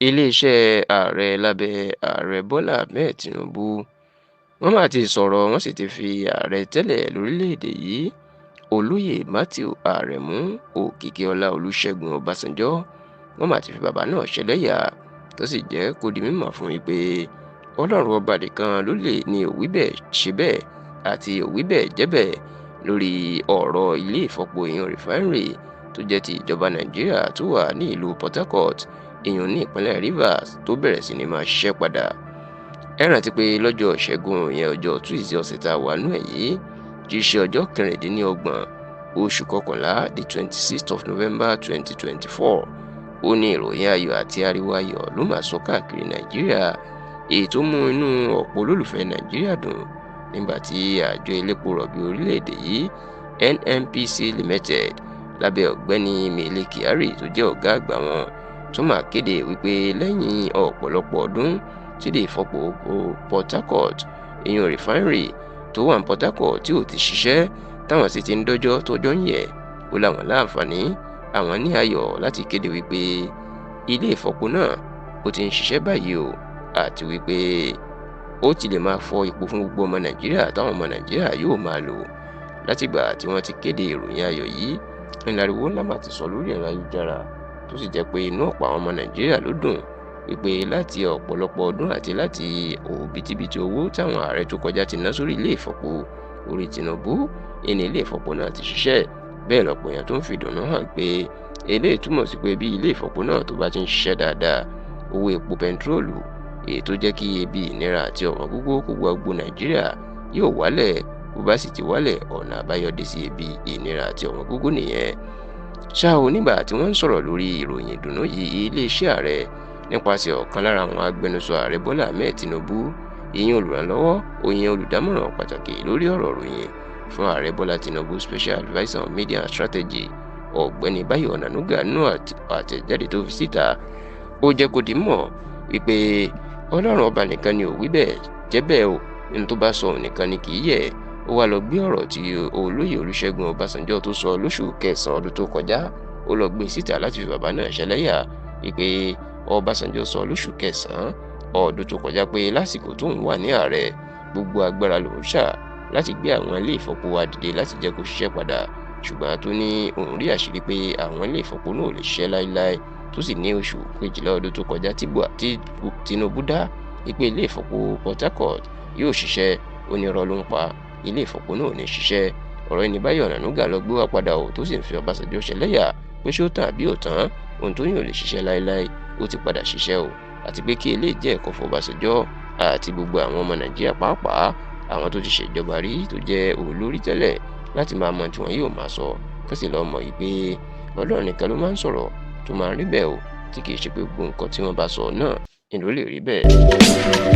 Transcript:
Iléeṣẹ́ ààrẹ lábẹ́ Ààrẹ Bọ́lá Ahmed Tinubu, wọ́n mà ti sọ̀rọ̀, wọ́n sì ti fi ààrẹ tẹ́lẹ̀ lórílẹ̀‐èdè yìí, Olóyè Matthew Aremu Òkìkíọlá Olúṣẹ́gun Ọbásanjọ́, wọ́n mà ti fi bàbá náà ṣẹlẹ́yà, tó sì jẹ́ kó di mímọ̀ fún yín pé Ọlọ́run ọba nìkan ló lè ní òwí bẹ́ẹ̀ ṣe bẹ́ẹ̀ àti òwí bẹ́ẹ̀ jẹ́ bẹ́ẹ̀ lórí ọ̀rọ̀ ilé ìfọpo ìyẹn refinery tó jẹ́ ti ìjọba Nàìjíríà tó wà ní ìlú Port Harcourt, ìyẹn ní ìpínlẹ̀ Rivers, tó bẹ̀rẹ̀ sí ní máa ṣiṣẹ́ padà. Ẹ rántí pé lọ́jọ́ Ìṣẹ́gun, ìyẹn ọjọ́ Tuesday ọ̀sẹ̀ tá a wà nú ẹ̀ yìí, tí í ṣe ọjọ́ 26 oṣù kọkànlá, the 26th of November 2024, ó ní ìròyìn ayọ̀ àti ariwo ayọ̀ ló máa sọ káàkiri Nàìjíríà, èyí tó mú inú ọ̀pọ̀ olólùfẹ́ Nàìjíríà dùn nígbà tí àjọ elépo rọ̀bì orílẹ̀-èdè yìí, NNPC Limited, lábẹ́ ọ̀gbẹ́ni Mele Kyari tó jẹ́ ọ̀gá àgbà wọn, tó máa kéde wípé lẹ́yìn ọ̀pọ̀lọpọ̀ ọdún tí ilé ìfọpo Port Harcourt, ìyẹn refinery tó wà ní Port Harcourt, tí ò ti ṣiṣẹ́, táwọn sì ti ń dọ́jọ́ tọ́jọ́ ń yẹ̀, ó láwọn láǹfààní, àwọn ní ayọ̀ láti kéde wípé ilé ìfọpo náà ó ti ń ṣiṣẹ́ báyìí o, àti wípé ó ti lè máa fọ epo fún gbogbo ọmọ Nàìjíríà táwọn ọmọ Nàìjíríà yóò máa lò. Látìgbà tí wọ́n ti kéde ìròyìn ayọ̀ yìí, ńláriwo ńlá mà ti sọ lórí ẹ̀rọ ayélujára, tó sì jẹ́ pé inú ọ̀pọ̀ àwọn ọmọ Nàìjíríà ló dùn wípé láti ọ̀pọ̀lọpọ̀ ọdún àti láti òbítíbitì owó táwọn ààrẹ tó kọjá ti ná sórí ilé ìfọpo, orí Tinubu ìní ilé ìfọpo náà ti ṣiṣẹ́. Bẹ́ẹ̀ lọ́pọ̀ èèyàn tó ń fi ìdùnnú hàn pé eléyìí túmọ̀ sí pé bí ilé ìfọpo náà tó bá ti ń ṣiṣẹ́ dáadáa, owó epo bẹntiróòlù, èyí tó jẹ́ kí ebi, ìnira àti ọ̀wọ́n gógó kó gbogbo Nàìjíríà, yóò wálẹ̀. Bó bá sì ti wálẹ̀, ọ̀nà àbáyọ dé sí ebi, ìnira àti ọ̀wọ́n gógó nìyẹn. Ṣá o, nígbà tí wọ́n ń sọ̀rọ̀ lórí ìròyìn ìdùnnú yìí, iléeṣẹ́ ààrẹ nípasẹ̀ ọ̀kan lára àwọn agbẹnusọ ààrẹ Bọ́lá Ahmed Tinubu, ìyẹn olùrànlọ́wọ́ òyìn olùdámọ̀ràn pàtàkì lórí ọ̀rọ̀ ìròyìn fún ààrẹ Bọ́lá Tinubu, special adviser on media and strategy, ọ̀gbẹ́ni Báyọ̀ Ọ̀nànúgà, nínú àtẹ̀jáde tó fi síta, ó jẹ́ kó di mọ̀ wípé Ọlọ́run ọba nìkan ni ò wí bẹ́ẹ̀ jẹ́ bẹ́ẹ̀ o, ní tó bá sọ òun nìkan ni kì í yẹ̀. Ó wá lọ gbé ọ̀rọ̀ tí olóyè Olúṣẹ́gun Ọbásanjọ́ tó sọ lóṣù kẹsàn-án ọdún tó kọjá, ó lọ gbé síta láti fi bàbá náà ṣẹlẹ́yà, wípé Ọbásanjọ́ sọ lóṣù kẹsàn-án ọdún tó kọjá pé lásìkò tóun wà ní ààrẹ, gbogbo agbára lòun ṣà láti gbé àwọn ilé ìfọpo wa dìde láti jẹ́ kó ṣiṣẹ́ padà, ṣùgbọ́n tó ní òun rí àṣírí pé àwọn ilé ìfọpo náà ò lè ṣiṣẹ́ láéláé, tó sì ní oṣù kejìlá ọdún tó kọjá tí Tinubu dá wípé ilé ìfọpo Port Harcourt yóò ṣiṣẹ́, ó ní irọ́ ló ń pa, ilé ìfọpo náà ò ní ṣiṣẹ́. Ọ̀rọ̀ ẹni Báyọ̀ Ọ̀nànúgà lọ gbé wá padà ò, tó sì ń fi Ọbásanjọ́ ṣẹlẹ́yà pé ṣé ó tán àbí ò tán, ohun tó yàn ò lè ṣiṣẹ́ láéláé, ó ti padà ṣiṣẹ́ o, àti pé kí eléyìí jẹ́ ẹ̀kọ́ fún Ọbásanjọ́ àti gbogbo àwọn ọmọ Nàìjíríà, pàápàá àwọn tó ti ṣèjọba rí tó jẹ́ olórí tẹ́lẹ̀, láti máa mọ tí wọ́n yóò máa sọ, kó sì lọ́ọ́ mọ̀ yìí pé Ọlọ́run nìkan ló máa ń sọ̀rọ̀ tó máa ń rí bẹ́ẹ̀ o, tí kì í ṣe pé gbogbo nǹkan tí wọ́n bá sọ náà ni ló lè rí bẹ́ẹ̀.